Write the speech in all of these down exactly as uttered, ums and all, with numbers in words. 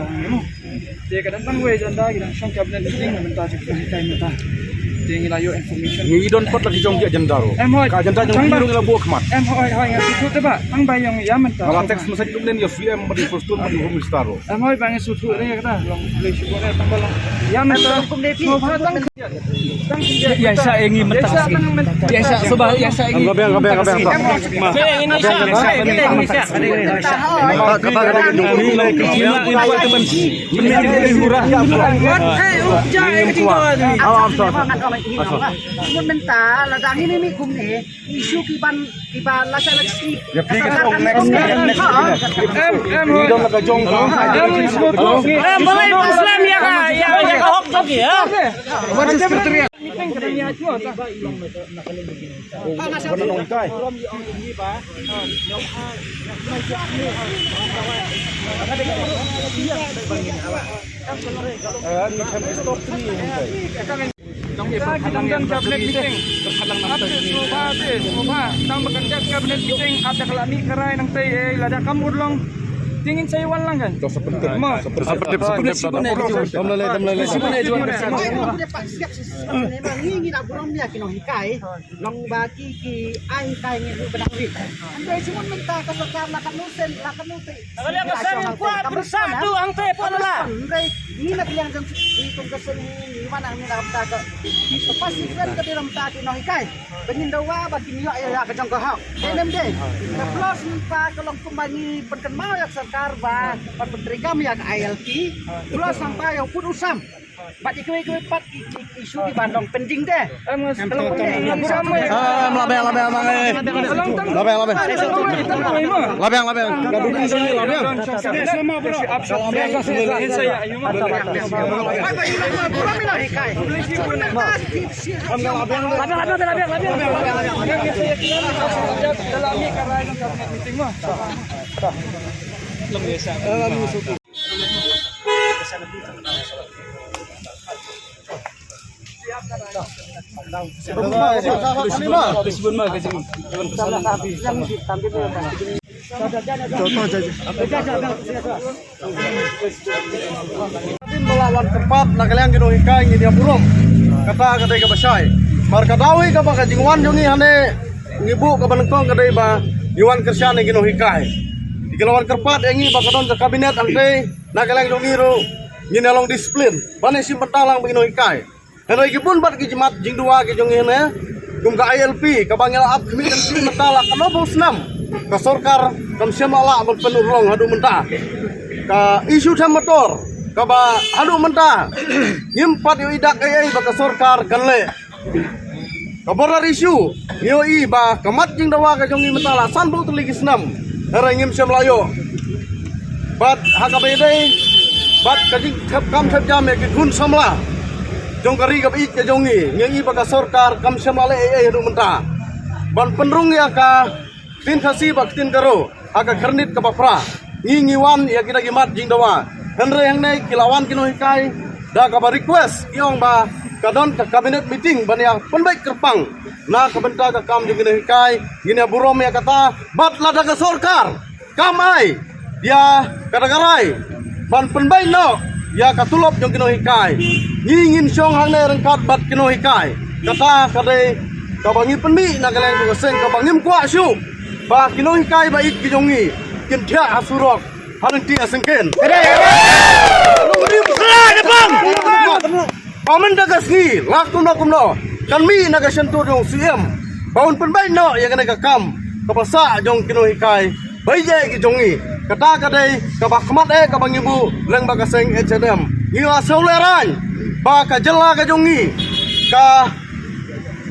agenda hangne mo. Te ka dang tang wei agenda, ki dang shong cabinet meeting mynta, jong ki dang hikai mynta. Te ngi la ïoh information. Ngi don pat la ki jong ki agenda ruh. Em hoi. Ka agenda jong ki ruh ngi la buh khmat. Em hoi hoi, nga shu te ba tang ba ïong ïa mynta. Nga la text message lum nen ïa C M bad ïa Prestone bad ïa Home Minister ruh. Em hoi, ba ngi shu te re kata long lei shu ne tang ba long. Ïa mynta. Sngewbha tang. Ïa sha ïa ngi mynta ka sngi. Ïa sha suba ïa sha ïa ngi. Ka beng, ka beng, ka beng, ka beng. Ïa ngi sha ïa ngi sha. Wat hai u ja ïa ka jingdawa. Awa, am sa. Mun mynta la dang ini mi kumne. Issue ki ban, ki ban la sa election. Ya, please, next, next, next. Em, em, em. Em, balai Muslim ya ka, ya, ya ka hok tu ya. What is secretary? Meeting ka dang ïa tu ta. Eh, ni kan stop ni. Nong ïa pyrkhat lang ïa cabinet meeting. Pyrkhat lang nang. Ate sngewbha, ate sngewbha. Tang ba kan jat cabinet meeting, ate ka la mih ka rai nangtei, eh, lada kam urlong. Te ngin sa ïa wan lang kan. To sa pyntir. Mo. Sa pyntir, sa pyntir. Tam la lei, tam la lei. Sa pyntir, sa pyntir. Ngi ngi la burom ïa ki nonghikai. Long ba ki ki ai hikai ngi ruh ba dang rit. Hynrei shuh mynta ka sorkar la ka nusen, la ka nusen. Ka la ka seng kwah bersatu hangtei pun la. Hynrei ngi na ka liang jong ngi kum ka seng ngi, ngi wan hangne na ka bynta ka, ka pasi kren ka dei na ka bynta ki nonghikai. Ba ngin dawa ba kin ïoh ïa ka jong ka hok. Dei nem dei. Ka plus mynta ka long kumba ngi pynkynmaw ïa ka sorkar ba ban pyntreikam ïa ka I L P. Plus mynta ïa u pud u sam. Bad ïa kiwei kiwei pat ki, ki, ki issue ki ban long pending de. Em, em, em, em, em. Ah, em, la beng, la beng, la beng, eh. La beng, la beng. La beng, la beng. Ka duduk sini, la beng. La beng, la beng, la beng. Ba la wan kyrpad na ka liang ki nonghikai ngin ïa burom. Kata ka dei kaba shai. Mar ka daw hi kaba ka jingwan jong ngi hangne ngi buh kaba nyngkong ka dei ba ngi wan kyrshan ïa ki nonghikai. Ki la wan kyrpad ïa ngi ba ka don ka kabinet hangtei. Na ka liang jong ngi ruh ngin ïa long disiplin ban ïa shim bynta lang bad ki nonghikai. Hynrei ki bun bad ki jingmat jingdawa ki jong ngi ne kum ka I L P kaba ngi la ap khmih kan khmih mynta la kano ba u snam. Ka sorkar kam shym la lah ban pynurlong haduh mynta. Ka issue them motor kaba haduh mynta ngim pat ïohi dak ei ei ba ka sorkar kan leh. Ka border issue ngi ïohi ba ka mat jingdawa ka jong ngi mynta la san phew tylli ki snem, hynrei ngim shym la ïoh. Bad ha kaba ïadei bad ka jingthep kam thep jam ïa ki khun samla jong ka ri kaba ïeit ka jong ngi, ngi ïohi ba ka sorkar kam shym la leh ei ei haduh mynta ban pynrung ïa ka ktien Khasi bad ktien Garo ha ka khyrnit kaba phra. Ngi ngi wan ïa kita ki mat jingdawa, hynrei hangne ki la wan ki nonghikai da kaba request, ki ong ba ka don ka cabinet meeting ban ïa pynbeit kyrpang na ka bynta ka kam jong ki nonghikai. Ngin ïa burom ïa kata, bad lada ka sorkar kam ai ïa kata ka rai ban pynbeit noh ïa ka tulop jong ki nonghikai, ngi ngin shong hangne ryngkat bad ki nonghikai. Kata ka dei kaba ngi pynmih na ka liang jong ka seng, kaba ngim kwah shuh ba ki nonghikai ba ïeit ki jong ngi kin thiah ha surok ha lynti ka syngkien. Ba mynta ka sngi la kumno kumno kan mih na ka shyntur jong u Syiem ba un pynbeit noh ïa kane ka kam kaba sah jong ki nonghikai ba ïeit ki jong ngi. Kata ka dei kaba khmat eh kaba ngi buh lyngba ka seng H A D M. Ngi la sngewlehrain ba ka jylla ka jong ngi ka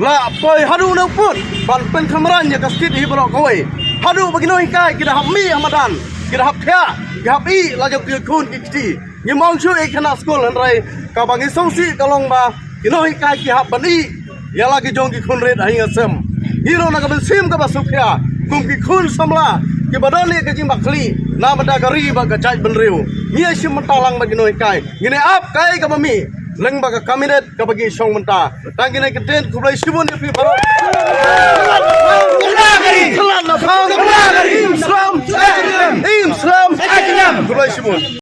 la poi haduh na u pud ban pynkhamran ïa ka state hi baroh kawei, haduh ba ki nonghikai ki da hap mih ha madan, ki da hap thiah, ki hap ïeh la jong ki khun ki kti. Ngim ong shuh ïa ki khynnah skul, hynrei kaba ngi sngewsih ka long ba ki nonghikai ki hap ban ïeh ïa la ki jong ki khun rit ha ïing ha sem. Ngi ruh na ka mynsiem kaba sngewkhia kum ki khun samla kiba don ïa ka jingbakhlieh na bynta ka ri bad ka jaitbynriew, ngi ïa shim bynta lang bad ki nonghikai. Ngin ïa ap kaei kaba mih lyngba ka cabinet kaba ngi shong mynta. Tang kine ki ktien, khublei shibun ïa phi baroh. Khlad na pang. Im slem. Im slem. Khublei shibun.